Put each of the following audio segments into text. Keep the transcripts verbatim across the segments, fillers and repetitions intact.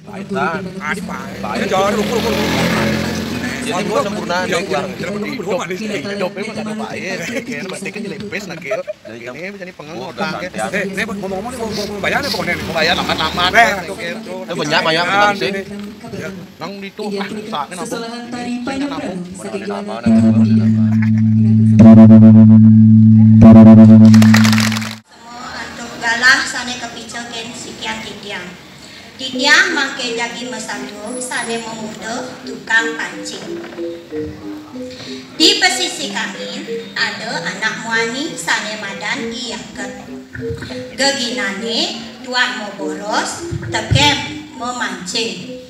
Paetan. Ah, di paetan. Paetan. Jangan ukur-ukur. Jadi gua sempurna, ya, nih, gua. Hidup, hidup, hidup, emang gak ada paet. Kayaknya berarti kan jelempes, nah, kayak. Ini bisa nih pengen ngutang, ya. Eh, ini ngomong-ngomong nih, mau, mau, mau bayar nih pokoknya nih. Mau bayar, lambat-lambat, eh, gitu, gitu. Itu banyak, banyak, banyak, sih. Nang di itu, ah, saatnya nabung. Sesuai hari paling baru, sedikit. Semua antuk galah sané kapica kén sikian titiang. Titiang mangké jagi masatua sané mamuda tukang pancing. Di pasisi kangin ada anak muani sané madan I Aget. Geginané tuah maboros tekén mamancing.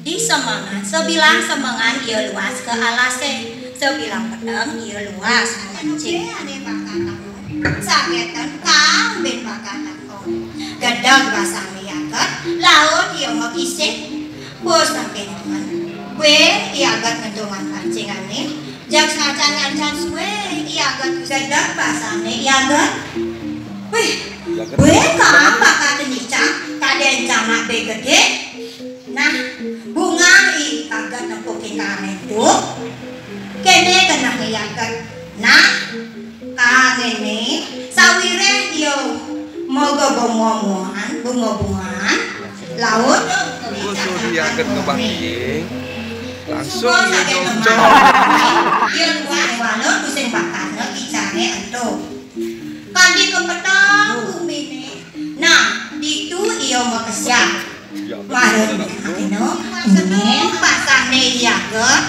Di semengan, sabilang semengan ia luas ka alasé, sabilang peteng ia luas mamancing. Sakétan kang bin bakal takon. Gedeg basangné I Aget, laut ia makisik. Bos sakétan, buin I Aget ngentungan pancingané. Jak sajan-sajan sué I Aget, gedeg basangné I Aget. Wih, buin kang bakal tenicang, kadén jamak bé gedé. Nah, bungah I Aget nempukin kangin tu. Kéné kenehné I Aget. Nah, kanginé sawiréh ia maga bunga-bungaan, bunga-bungaan. Laut. Bos I Aget ngebahing. Langsung ia nyocok. Ia luas walau tusing bakatna kicané ento. Kanti kepeteng guminé. Nah, ditu ia makesiab. Warung dina, nyén pasangné I Aget,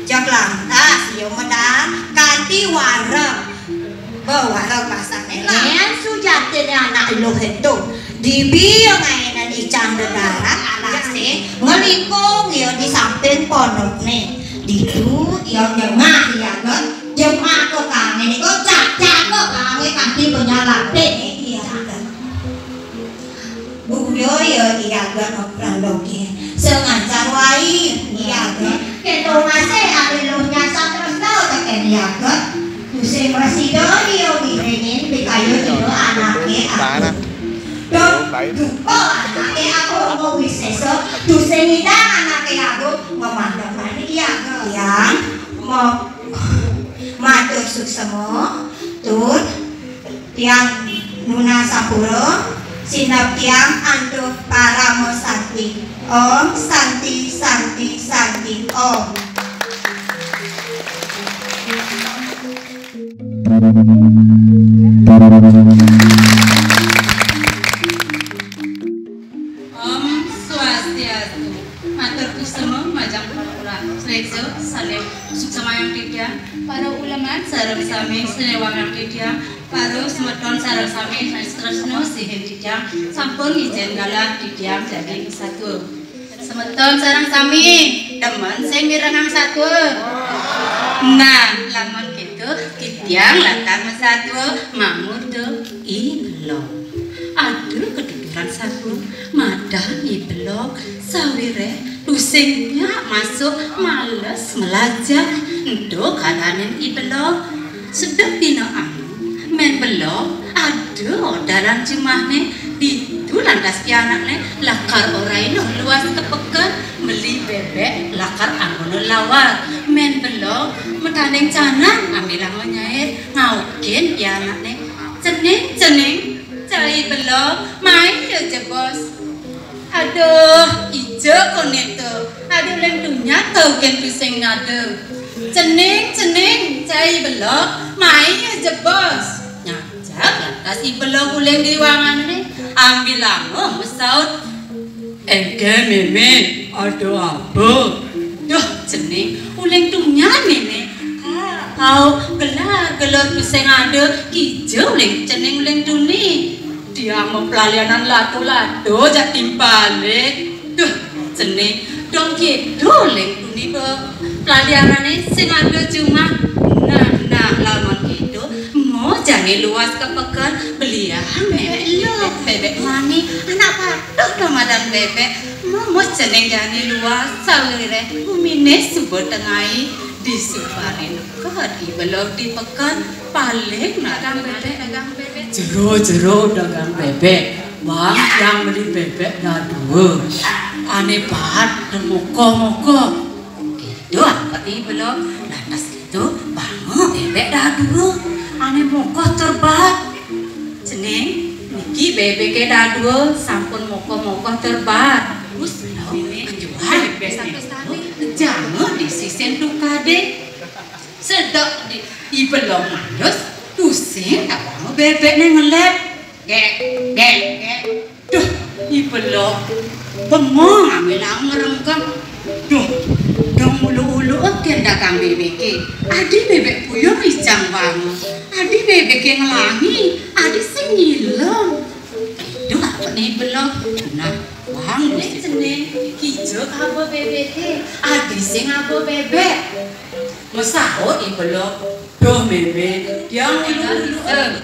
jak lantas ia medal kanti wareg. Ba wareg pasangné lah. Nyén sujatiné anak luh ento, dibi ia ngainan ican dedara alasé, ngelikung ia di samping pondokné. Ditu ia nyengah I Aget, jemah ka kangin, iko cak-cak ka kangin kanti penyalapé I Aget. Buya ia I Aget ngeprandoké. Sengajar wai I Aget. Kéto masih ané luh nyasar tresna tekén I Aget. Tusing prasida ia ngiringin pikayun anaké Agung. Duh, duka anaké Agung mawisésa. Tusing ngidang anaké Agung, mamandemani I Aget. Tiang ma-, matur suksema, tur tiang nunas sampura, sineb tiang antuk parama santi. Om Santi, Santi, Santi, Om. Om Swastiastu. Matur suksema majeng para ulah. Sresa sané suksemayang titiang, para uleman sareng sami sané wangiang titiang, para semeton sareng sami sané tresna sihin titiang, sampun ngijin galah titiang dadi satua. Semeton sareng sami demen sing mirengang satua. Nah, lamun kéto, titiang lakar masatua mamurda I Belog. Ada katuturan satua madan I Belog, sawiréh tusing nyak masuk, males malajah. Ento kadanin I Belog. Sedek dina anu, Mén Belog ada orderan jumahné, ditu lantas pianakné lakar oraina luas ka peken meli bébék lakar anggona lawar. Mén Belog matanding canang ambilanga nyait, ngaukin pianakné, "Cening, Cening, cai Belog, mai ja jebos." "Aduh, ija koné to. Aduh, uling tunyan to kén tusing ngada. Cening, Cening, cai Belog, mai ja jebos." Nyajak lantas I Belog uling di wangané, ambilanga masaut, "Engké Mémé, ada apa?" "Duh, Cening, uling tunyan Mémé. Au, gelar-gelur tusing ada, kija uling Cening uling tuni. Tiang maplalianan lado-lado jak timpalé. Duh, Cening, dong kéto uling tuni ba plalianané sing ada jumah. Nah, nah, lamun kéto, mo jani luas ka peken, beliang bébék, bébék mani, anak patuh to madan bébék. Mo, mo Cening jani luas, sawiréh guminé suba tengai." Disubané neked I Belog di peken, paling dagang bébék, dagang bébék. "Jero, jero dagang bébék. Bang, tiang meli bébék dadua. Ané paet, mokoh-mokoh. Kéto apa ti belog? Lantas kéto, banga bébék dadua. Ané mokoh tur baet. Cening, niki bébéké dadua sampun mokoh-mokoh tur baet. Terus, belog, menjual bébék. Janga di sisin tukadé. Sedek di, I Belog mandus, tusing tabanga bébékné ngeleb. Gék, gék, gék. Duh, I Belog. Bengong amé ngrengkeng. Duh, dong ulu-ulu kén dagang bébéké. Adi bébék puyung icang banga. Adi bébéké nglangi, adi sing nyilem. Duh, apa né I Belog? Nah, bang, cening, kija aba bébéké. Adi sing aba bébék. Masaut I Belog. Duh, mémé, tiang ulu-ulu.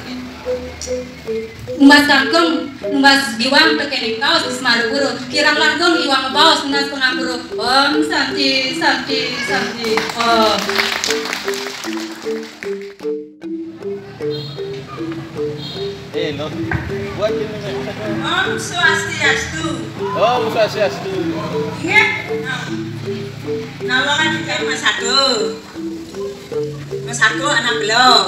Numbas kangkung, numbas giwang tekén kaos di Semarapura. Kirang langkung iwang mabaos nunas pangapura. Om Santi, Santi, Santi, Om. Eh, lo. Buat ini, Mek. Om Swastiastu. Om Swastiastu. Inggih. Nah, nawakan kita Mas Satu. Mas Satu anak belog.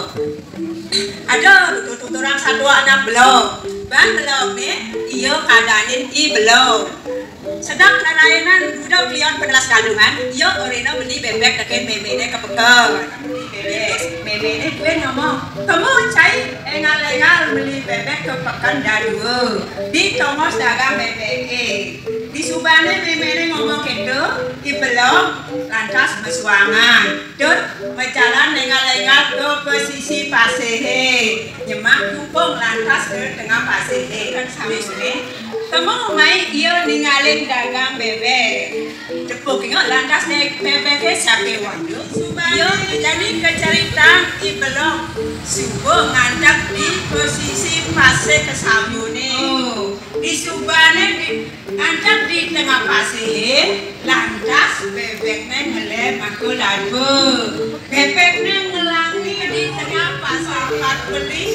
Aduh, tutur-tuturan Satu anak belog. Bang belog né, ia kadanin I Belog. Sedek rerainan buda klion penelas kandungan, ia orina meli bébék tekén méméné ka peken. Terus méméné buin ngomong, "Kemu cai énggal-énggal meli bébék ka peken dadua." Ditongos dagang bébéké. Disubané méméné ngomong kéto, I Belog lantas masuangan. Tur majalan énggal-énggal ka pesisi pasihé. Nyemak jukung lantas ka tengah pasihé. Kan sami-sami. Temu mai ia ninggalin dagang bébék. Tepuk ingat lantas naik bébéké saké wanda. Ia jani kacaritan I Belog suba nganteg di pesisi pasih kasamiuné. Oh, disubané di Nganteg di tengah pasihé, lantas bébékné ngeleb maka dadua. Bébékné nglangi di tengah pasih. Beli.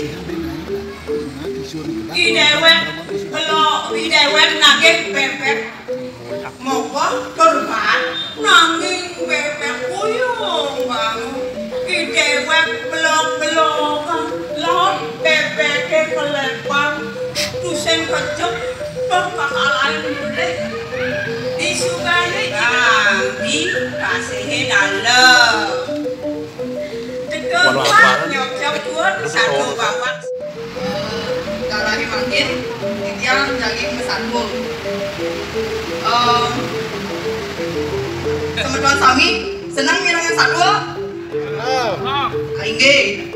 I déwék belog, i déwék nagih bébék mokoh tur baet, nanging bébék puyung banget. I déwék belog-belogan, laut bébéké keleban, tusing kejep tur kakalain mulih. Disubané di pasihé dalem. Teka kuat nyopsop kuat satu bapak. Galahé mangkin, titiang jagi masatua. Em, semeton sami seneng mirengang satua? Ah, inggih.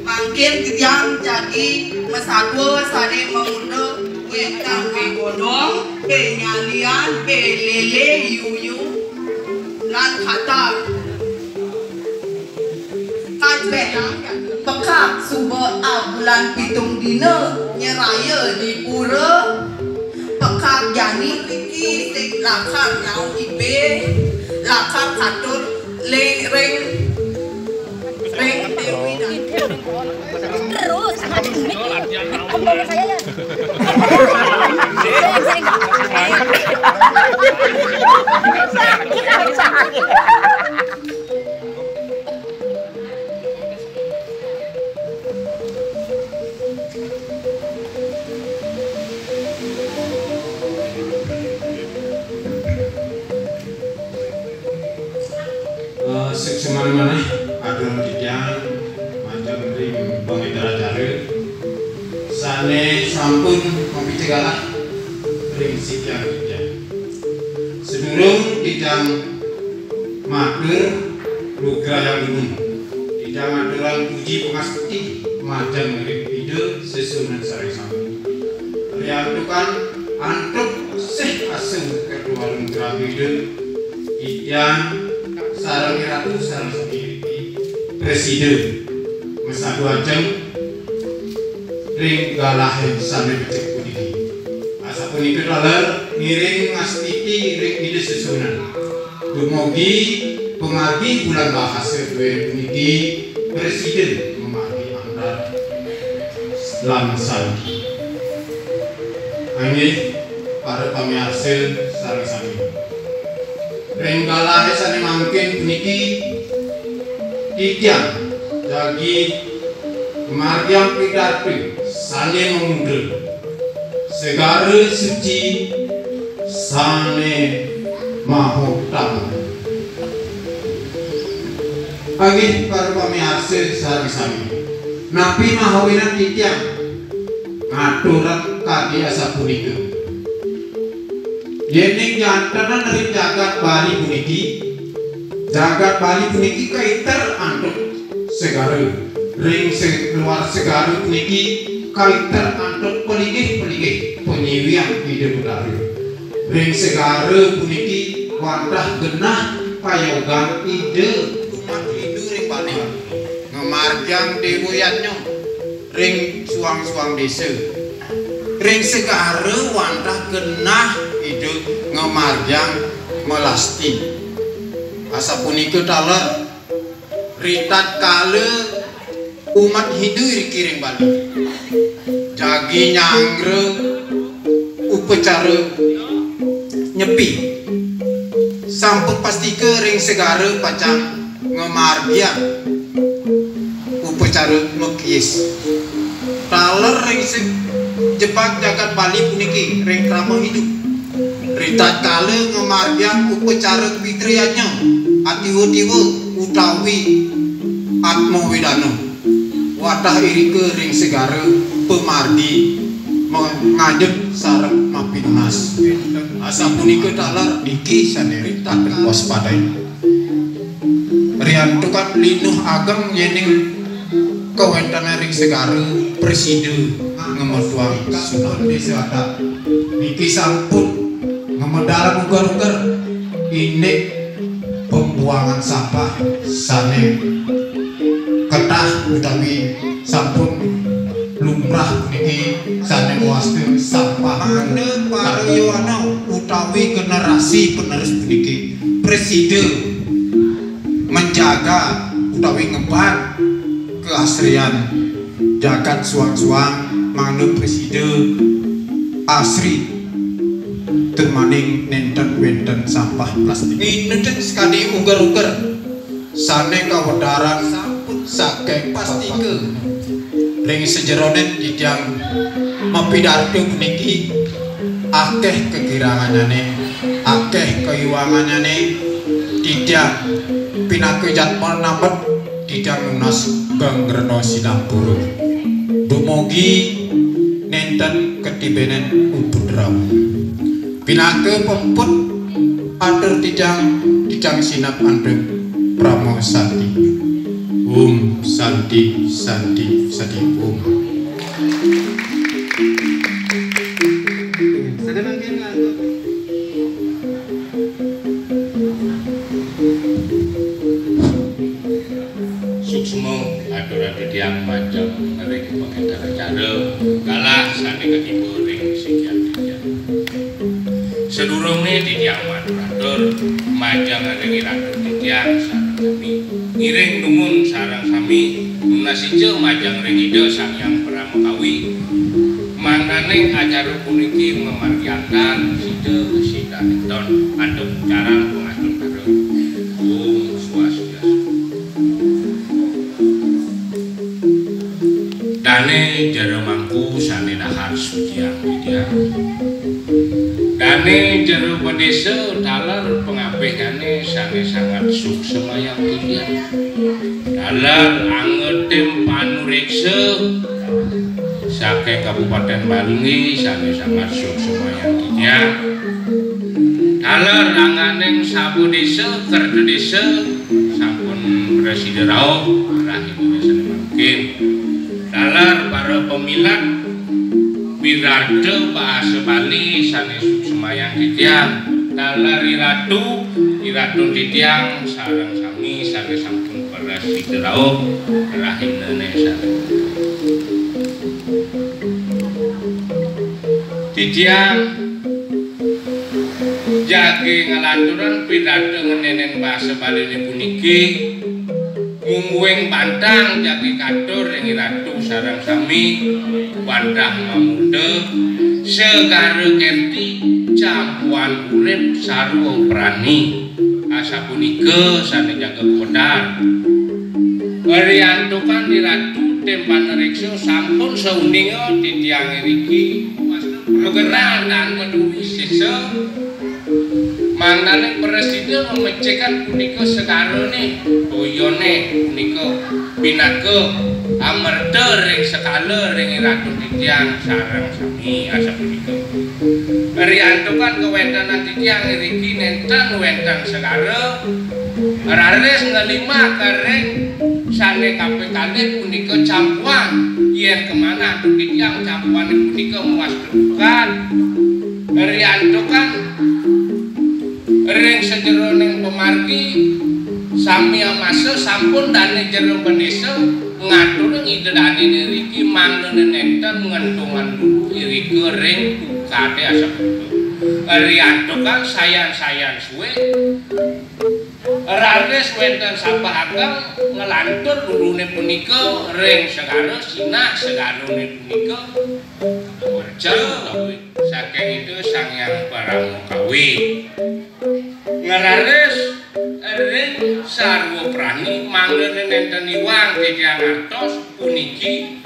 Mangkin titiang jagi masatua sané mamurda wénten pigondong, panyalian, pelélé, yuyu, lan katak. Kajbéh, pekak suba abulan pitung dina nyeraya di pura. Pekak jani mriki sing lakar nyaup ibih, lakar katur ring, ring, ring Déwi Danu. Terus, anak ini. Kamu bawa saya ya? Sering, sering. Sakit, sakit. Eh, sik semana-mana atur titiang majeng ring pamitar acara sané sampun mapitegalah ring sikian titiang. Sedurung titiang matur lugrayang dumun, titiang aturang puji pangastiti majeng ring Ida sesuunan sareng sami. Riantukan antuk sih asung ketua lugrayang Ida, titiang sareng Ratu sareng sami prasida masatua ajeng ring galahé sané becik puniki. Asapunika taler ngiring ngastiti ring Ida sesuunan. Dumugi pamargi bulan bahasa duéné puniki prasida mamargi antar lan sandi. Inggih, para pamiarsa sareng sami. Ring galahé sané mangkin puniki, titiang jagi ngamargiang pidarta sané mamurda, segara suci sané mahutama. Inggih, para pamiarsa sareng sami. Napi mawinan titiang ngaturang kadi asapunika? Yéning jantenan ring jagat Bali puniki, jagat Bali puniki kaiter antuk segara. Ring se-, luar segara puniki kaiter antuk palinggih-palinggih panyiwian Ida Betara. Ring segara puniki wantah genah payogan Ida umat Hindu ring Bali. Ngamargiang déwa yadnya ring suang-suang désa. Ring segara wantah genah Ida ngamargiang melasti. Asapunika taler, ritatkala umat Hindu iriki ring Bali jagi nyanggra upacara Nyepi. Sampun pastika ring segara pacang ngamargiang upacara makiis. Taler ring se-, jebag jagat Bali puniki ring krama Hindu. Ritatkala ngamargiang upacara pitrayadnya, atiwa-tiwa utawi atma wedana. Wantah irika ring segara pamargi ma-, ngajeg sareng mapinunas. Asapunika taler niki sané ritatkala waspadai. Riantukan linuh ageng yéning kawéntenan ring segara prasida ngametuang sunat. Désa adat niki sampun ngamedalang uger-uger indik pembuangan sampah sané ketah utawi sampun lumrah niki sané mawasta sampah. Mangda para yowana utawi generasi penerus puniki prasida menjaga utawi ngebat keasrian jagat suang-suang, mangda prasida asri tur maning nénten wénten sampah plastik. Inuten sakadi uger-uger sané kawedarang saking plastika. Ring sajeroning titiang mapidarta puniki akéh kagirangannyané, akéh kaiwangannyané, titiang pinaka jadma nambet titiang nunas geng rena sinampura. Dumugi nénten katibénin uputra. Pinaka pamuput atur titiang, titiang sineb antuk parama santi. Om Santi, Santi, Santi Om. Suksma aturang titiang majeng ring pangénter acara galah sané katiba ring sikian titiang. Sadurungé titiang matur-atur, majeng ring iratu titiang sareng sami. Ngiring dumun sareng sami, nunas ica majeng ring Ida Sang Hyang Parama Kawi. Mangdané acara puniki mamargiang tan sida sida nénten antuk carang pangastungkara. Om Swastiastu. Dané jero mangku sané dahat suciang titiang. Dané jero padésa taler pangabihnané sané sanget suksemayang titiang. Taler anggeting panuréksa saking Kabupatén Bali sané sanget suksemayang titiang. Taler angganing sabu désa, kerta désa sampun prasida rauh rahinané sané mangkin. Taler para pamilet pidarta basa Bali sané suksemayang titiang. Taler iratu, iratun titiang sareng sami sané sampun prasida rauh rahinané sané. Titiang jagi nglanturang pidarta ngenénin basa Baliné puniki, mungguing pantang jagi katur ring iratu Sareng sami wantah mamurda Segara Kerti campuhan urip sarwa prani. Asapunika sane jaga kodar. Riantukan Iratu tim panereksa sampun sauninga titiang iriki. Kebenaran dan meduwi sisa. Mangdaning prasida ngamecekan punika segarane, toyane punika pinaka amerta ring sekala ring Iratu titiang sareng sami asapunika. Riantukan kawentenan titiang iriki nenten wenten segara, raris ngelimah ring sane kaping kalih punika campuhan, yen kemanah titiang campuhane punika muas tebukan. Riantukan ring sajeroning pamargi sami amasa sampun dane jero benesa ngaturing Ida Dane niriki mangdane nenten ngentungan dulu irika ring tukade asapunika. Riantukan sayan-sayan suwe raris wenten sabah ageng nglantur dulune punika ring segara sinah segarane punika. Saking Ida Sang Hyang Parama Kawi. Ngraris ring sarwa prani mangdane nenten iwang titiang artos puniki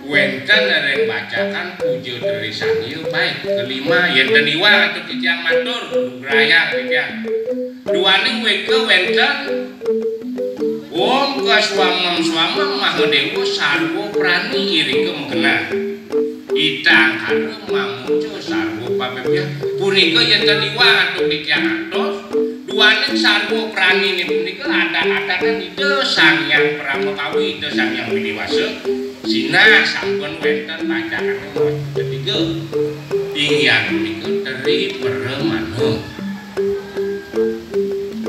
wenten ring bacakan puja trisanya baik kelima yenten iwang antuk titiang matur nugrayang titiang. Duaning wega wenten Om kaswamam swamam Mahadewa sarwa prani irika magenah. Itangkara mamuja sarwa pabebyah. Punika yenten iwang antuk titiang artos, duaning sarwa pranine punika adak-adakan Ida Sang Hyang Parama Kawi, Ida Sang Hyang Widi Wasa, sinah sampun wenten pacakane ketiga. Inggih punika Tri Pramana.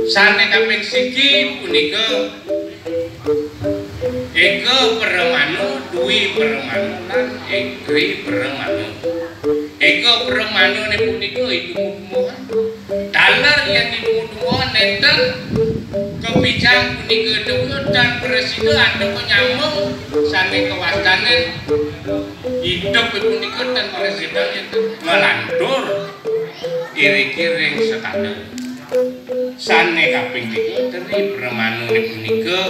Sane kaping siki punika Eka Pramana, Dwi Pramana, lan Tri Pramana. Eka Pramanane punika itung-itungan. Taler yen itung-itungan nenten kapijang punika dewa dan prasida antuk nyambung sane kawastanen idup punika ten prasida nenten nglantur iriki ring sekala. Sane kaping tiga, Tri Pramanane punika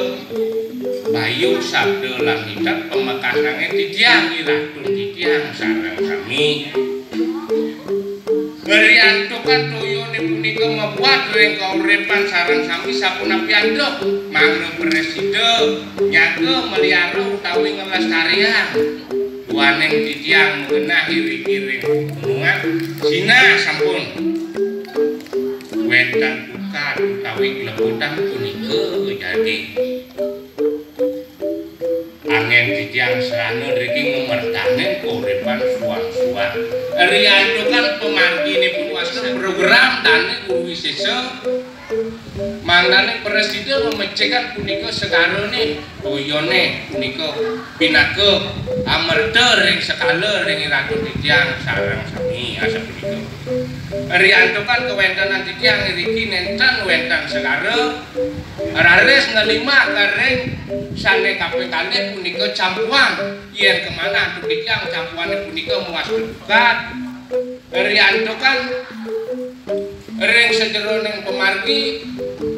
Bayu, Sabda, lan Hidat, pamekasange titiang iratun titiang sareng sami. Ngriantukan toyane punika mabuat ring kauripan sareng sami sapunapi antuk, mangda prasida nyaga, meliara utawi nglestariang. Duaning titiang magenah iriki ring gunungan, sinah sampun wenten tukad utawi klebutan punika jagi. Anggen titiang srana riki ngamertanin kauripan suang-suang. Riantukan pamarginipun wasta program dane guru wisesa, mangdane prasida ngamecekan punika segarane, toyane punika pinaka amerta ring sekala ring iratu titiang sareng sami asapunika. Riantukan kawentenan titiang iriki nenten wenten segara, raris ngelimah ring sane kaping kalih punika campuhan, yen kemanah antuk titiang campuhane punika muas kedukat. Riantukan ring sajeroning pamargi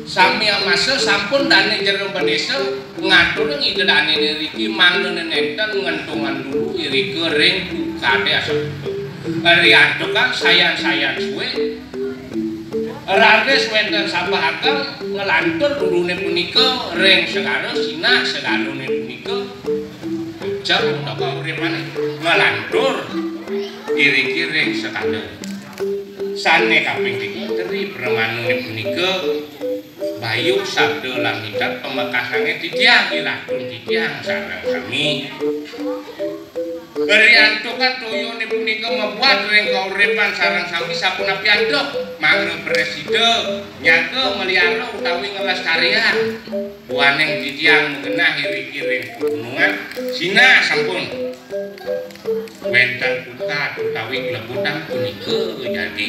sami amasa sampun dane jero benesa ngaturing Ida Dane niriki mangdane nenten ngentungan dulu irika ring tukade asapunika. Riantukan sayan-sayan suwe raris wenten sabah ageng nglantur dulune punika ring segara sinah segarane punika jam utawa uripane nglantur iriki ring sekala. Sane kaping tiga, Tri Pramanane punika Bayu, Sabda, lan Hidat, pamekasange titiang iratun titiang sareng sami. Riantukan toyane punika mabuat ring kauripan sareng sami sapunapi antuk, mangda prasida nyaga, meliara utawi nglestariang. Duaning titiang magenah iriki ring pegunungan, sinah sampun wenten tukad utawi klebutan punika jagi.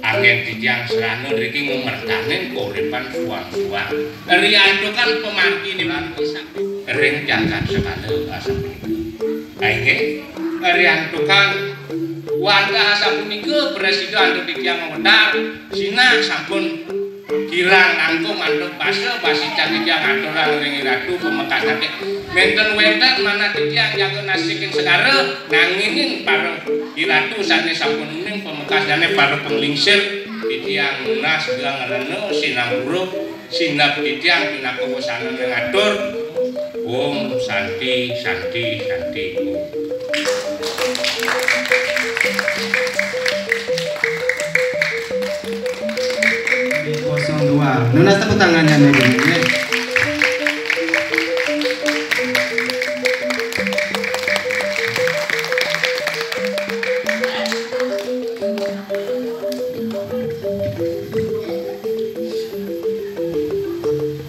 Anggen titiang srana riki ngamertanin kauripan suang-suang. Riantukan pamarginipun sampun. Ring jagat segala asapunika. Inggih, riantukan wantah asapunika prasida antuk titiang wentar, sinah sampun kirang langkung antuk basa basitan titiang aturang ring Ratu pamekas saking. Nénten wénten manah titiang jaga nasiking segara, nangingin para iratu sané sampun uning pamekasnyané para panglingsir, titiang nunas geng rena sinampura. Sineb titiang pinaka wasananing atur. Om Santi, Santi, Santi, Om. Kosong dua. Nunas tepuk tangannya, nih, nih.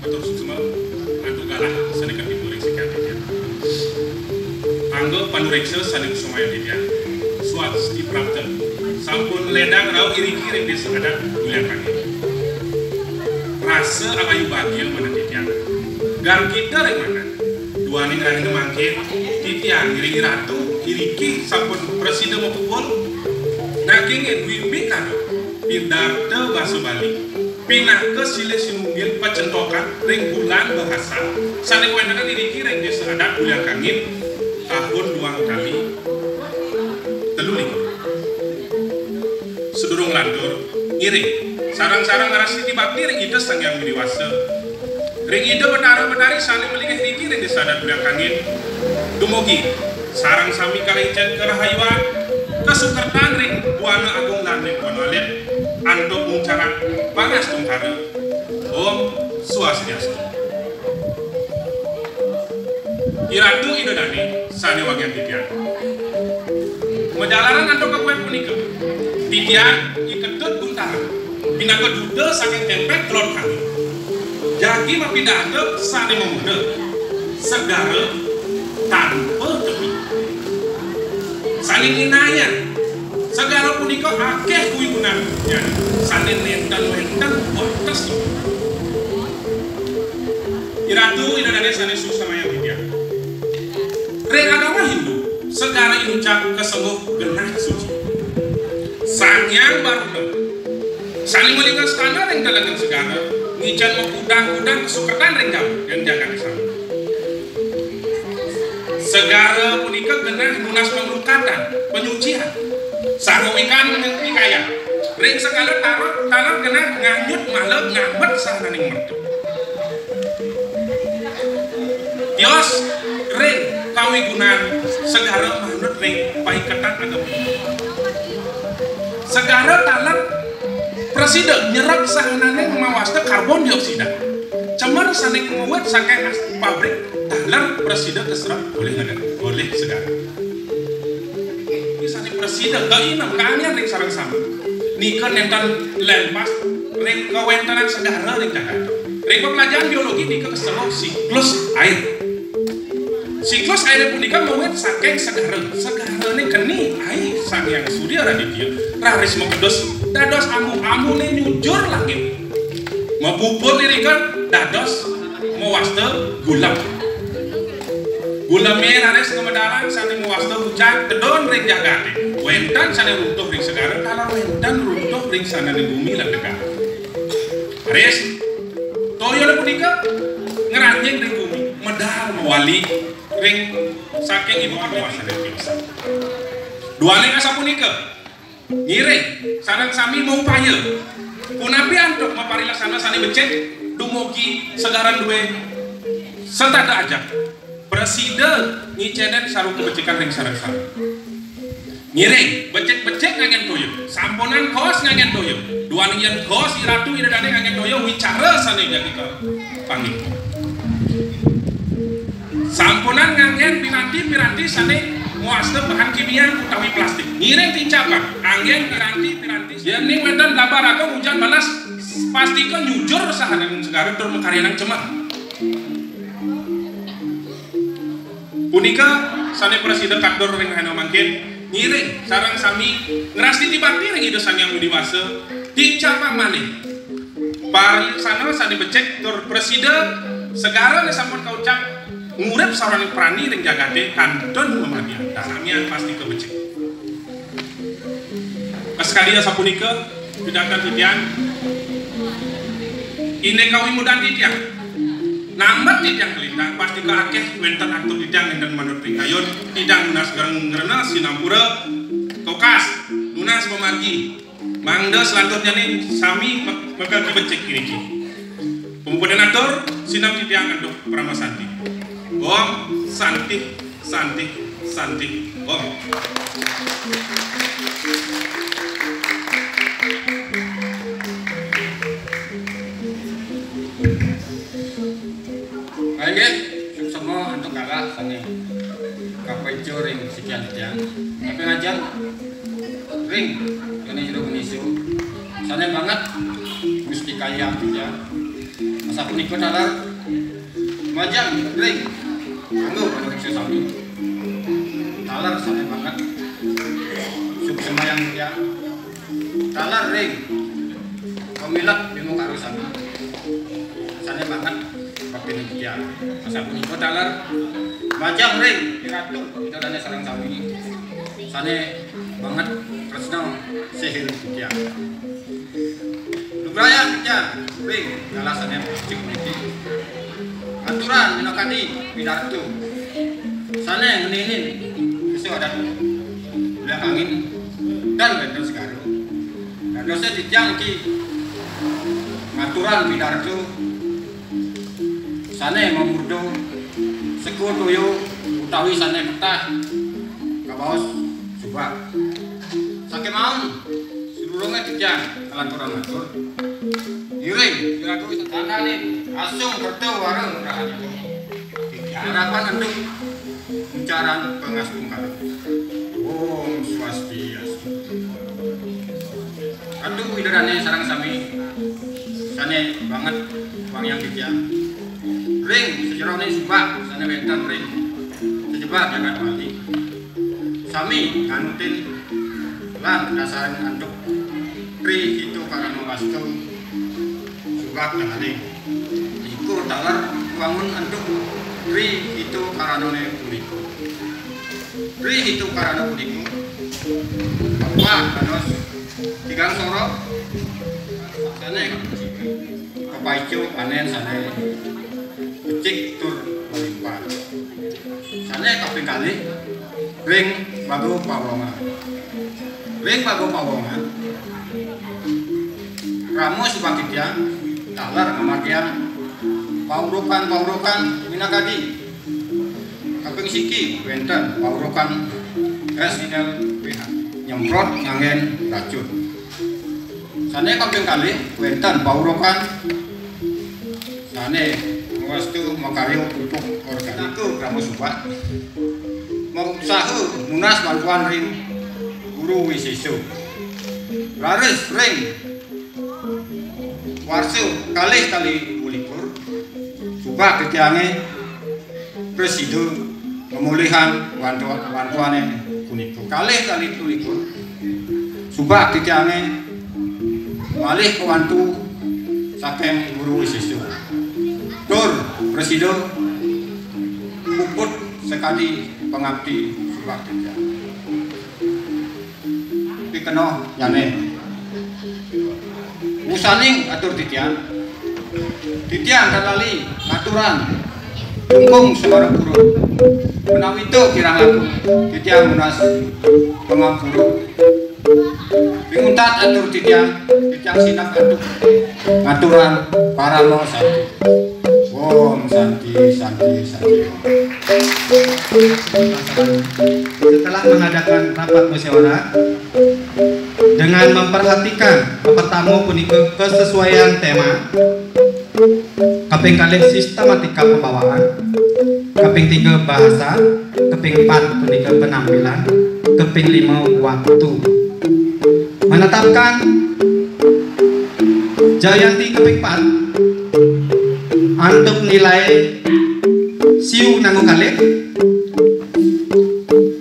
Matur suksma, antuk galah sané katipu ring sikian titiang. Angga panuréksa sané kusumayang titiang. Swasti prapta. Sampun lédang rauh iriki ring désa adat Bulian Kangin. Rasa alayu bagia manah titiang. Gargita ring manah. Duaning rahina mangkin, titiang ngiring ratu iriki sampun prasida mapupul. Nanging duwé bikara pidarta basa Bali. Pinaka silih sinunggil pacentokan ring bulan bahasa sané kawéntenan iriki ring Désa Adat Bulian Kangin, tahun duang tali telu likur. Sadurung lantur, ngiring sareng-sareng ngrastiti bakti ring Ida Sang Hyang Widhi Wasa, ring Ida Betara Betari sané malinggih iriki ring Désa Adat Bulian Kangin. Dumugi sareng sami kalancen karahayuan, kasukertan ring Buana Agung lan ring Buana Alit, antuk mungcaran pangastungkara. Om Swastiastu. Iratu Ida Dané sané wangiang titiang. Majalaran antuk kakuwet punika, titiang I Ketut Kuntara, pinaka duta saking Tempek Kelod Kangin, jagi mapidarta sané mamuda, segara tanpa tepi. Sané nginayang, segara punika akéh kawigunan, sané nénten wénten watesipun. Iratu Ida Dané sané suksmayang titiang. Ring agama Hindu, segara inucap kasengguh genah suci. Sang Hyang Baruna sané malinggih stana ring telengen segara, ngicén makudang-kudang kasukertan ring jam-, ring jagaté sami. Segara punika genah nunas panglukatan, panyucian, saha wikan mikayan. Ring segala taler, taler genah nganyut maleb ngambet sahananing merta. Tios ring kawigunan segara manut ring paiketan agama. Segara taler prasida nyerep sahananing mawasta karbon dioksida. Cemer sané ngawit saking as-, pabrik taler prasida kaserep olih negara, olih segara. Iki sané prasida kainem kaanggén ring sareng sami. Nika nénten lempas ring kawéntenan segara ring jagat. Ring pelajaran biologi nika kaserat siklus air. Siklus airé punika mawit saking segara. Segarané geni ai Sang Hyang Surya Raditya, raris mapedus dados ambu-ambuné nyujur langit. Mapupul irika dados mawasta gulem. Gulemé raris ngamedalang sané mawasta ujan tedun ring jagaté. Wénten sané runtuh ring segara, taler wénten runtuh ring sananing gumi lan negara. Raris toyané punika ngranjing ring gumi, medal mawali ring saking ibu pertiwi sané tiosan. Duaning asapunika, ngiring sareng sami maupaya punapi antuk maparilaksana sané becik dumugi segara duwé setata ajak. Prasida ngicénin sarupa becikan ring sareng sami. Ngiring, becik-becik nganggén toya. Sampunang kos nganggén toya. Duaning yén kos iratu ida dané nganggén toya, wicara sané jagi kapanggih. Sampunang nganggén piranti-piranti sané mawasta bahan kimia utawi plastik. Ngiring tincapang, nganggén piranti-piranti. Yéning wénten blabar agung ujan balas, pastika nyujur sahananing segara tur makaryanang cemer. Punika sané prasida katur ring rahina mangkin, ngiring sareng sami ngrastiti bakti ring Ida Sang Hyang Widhi Wasa, tincapang malih. Parilaksana sané becik tur prasida, segara sané sampun kaucap, Ngurip saorahing prani ring jagaté kantun mamargi antar. Samian pasti kabecik. Pas kadi asapunika, pidartan titiang, indik kawimudan titiang. Nambet titiang kalintang, pastika akéh wénten atur titiang nénten manut pikayun, titiang nunas geng-, ngrena sinampura, tokas, nunas pamargi. Mangda salanturnyané sami bak-, bakal kabecik iriki. Pamuputang atur, sineb titiang antuk paramasanti. Om Santi, Santi, Santi, Om. Inggih, suksma antuk galah sané kapaica ring sikian titiang. Tapi ngajeng ring kéné jero panisi sané banget mustikayang titiang. Asapunika taler majeng ring kanggo panuréksa sami. Taler sané banget suksmayang titiang. Taler ring pamilet bima karo sami. Sané banget baktiné titiang. Asapunika taler majeng ring Iratu Ida Dané sareng sami. Sané banget tresna sihin titiang. Lugrayang titiang ring galah sané becik puniki. Aturan minakadi pidarta sané ngeninin isu adat Bulak Angin tan wénten segara. Dadosé titiang niki ngaturang pidarta sané mamurda seka toya utawi sané ketah kabaos subak. Sakémaon sadurungé titiang kalanturang matur. Ngiring, iraga wisatanane asung kerta wara rahayu. Titiang harapan antuk encaran pangastungkara. Om Swastiastu. Ratu Ida Dané sareng sami sané banget wangiang titiang. Ring sajeroning subak sané wénten ring sajebag jagat Bali. Sami nganutin lan dasarin antuk Tri Hita Karana Wastu subak dahaning. Iku taler wangun antuk Tri Hita Karanané punika. Tri Hita Karana punika kapah dados tigang soroh sané kapaica panén sané becik tur malimpah. Sané kaping kalih ring Baga Pawongan. Ring Baga Pawongan, rama subak titiang taler ngamargiang paurukan-paurukan minakadi. Kaping siki wénten paurukan S N L P H, nyemprot nganggén racun. Sané kaping kalih wénten paurukan sané ngawastu makarya pupuk organik. Krama subak mausaha nunas bantuan ring guru wisésa. Raris ring warsa kalih tali dua likur, subak titiangé prasida ngamolihang wantu-, wantuané punika. Kalih tali telu likur, subak titiangé malih kawantu saking guru wisésa. Tur prasida puput sakadi pangapti subak titiang. Pikenohnyané. Wusaning atur titiang, titiang tan lali ngaturang Dungkung Semarapura. Ménawi to kirang langkung, titiang nunas pangampura. Pinguntat atur titiang, titiang sineb antuk ngaturang parama santi. Om Santi, Santi, Santi. Setelah mengadakan rapat musyawarah dengan memperhatikan pertama punika kesesuaian tema, kaping kalih sistematika pembawaan, kaping tiga bahasa, kaping empat punika penampilan, kaping lima waktu. Menetapkan Jayanti kaping pat antuk nilai siu nanggu kalih,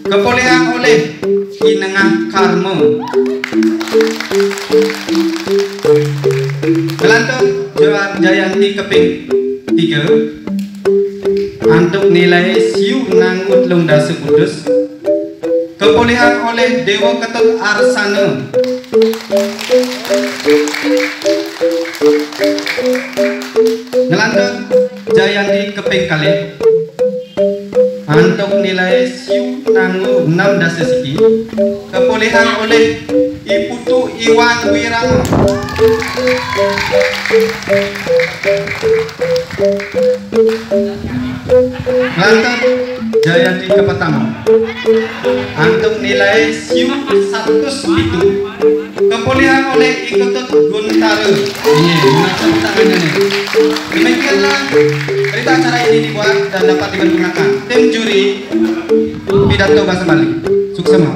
kapolihang olih Ki Nengah Karma. Nglantur Jaya-, Jayanti kaping tiga, antuk nilai Kepolihang oleh Dewa Ketut Arsana. Ngelantur Jayanti keping kalih. Antuk nilai siu nganggo enam dasa siki. Kepolihang oleh I Putu Iwan Wirama. Ngelantur Jayanti kepetama. Antuk nilai siu satus pitu. Kepolihang oleh I Ketut Guntara. Ini, menahan tangannya nih. Demikianlah berita acara ini dibuat dan dapat dipergunakan. Tim juri pidato bahasa Bali. Suksema.